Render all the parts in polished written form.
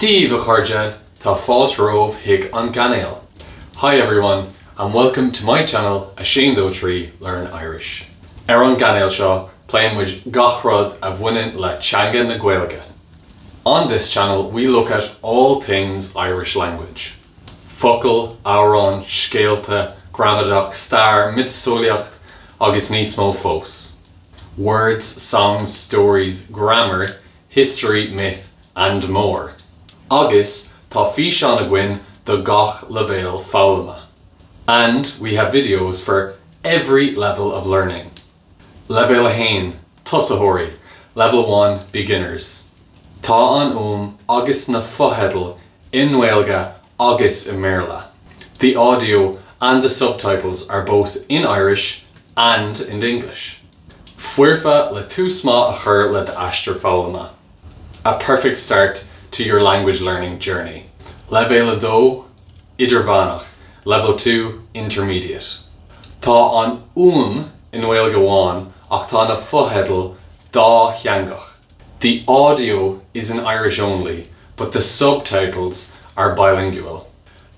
Dia daoibh a chairde, tá fáilte romhaibh chuig an gcainéal. Hi everyone and welcome to my channel 1 2 3 Learn Irish. Ar an gcainéal seo pléann muid gach rud a bhaineann le teanga na Gaeilge. On this channel we look at all things Irish language. Focail, amhráin, scéalta, gramadach, stair, miotaseolaíocht agus níos mó fós. Words, songs, stories, grammar, history, myth and more. Agus tá físeáin againn do gach leibhéal foghlama. And we have videos for every level of learning. Leibhéal 1, Tosaitheoirí, Level 1, Beginners. Tá an fhuaim agus na fotheidil i nGaeilge agus i mBéarla. The audio and the subtitles are both in Irish and in English. Foirfe le tús maith a chur le d'aistear foghlama. A perfect start to your language learning journey. Leibhéal 2, Idirmheánach, Level 2, Intermediate. Tá an fhuaim i nGaeilge amháin ach tá na fotheidil dátheangach. The audio is in Irish only, but the subtitles are bilingual.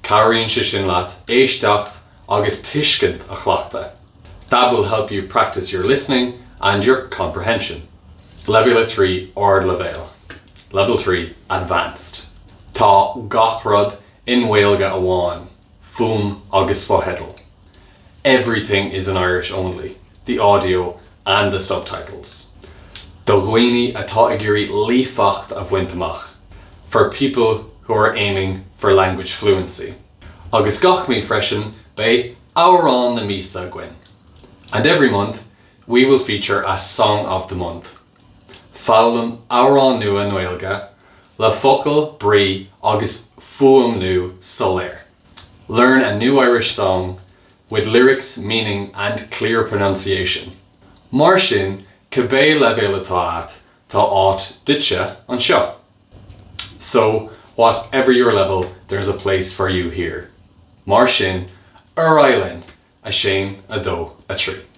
Cabhraíonn sé sin leat éisteacht agus tuiscint a chleachtadh. That will help you practice your listening and your comprehension. Leibhéal 3 Ardleibhéal. Level 3 Advanced. Tá gach rud i nGaeilge amháin, fuaim agus fotheidil. Everything is in Irish only, the audio and the subtitles. Do dhaoine atá ag iarraidh líofacht a bhaint amach. For people who are aiming for language fluency. Agus gach mí freisin beidh amhrán na míosa againn. And every month we will feature a song of the month. Foghlaim amhrán nua Gaeilge le focail, brí agus fuaimniú soiléir. Learn a new Irish song with lyrics, meaning and clear pronunciation. Mar sin, cibé leibhéal atá agat, tá áit duitse anseo. So, whatever your level, there's a place for you here. Mar sin, ar aghaidh linn, 1, 2, 3.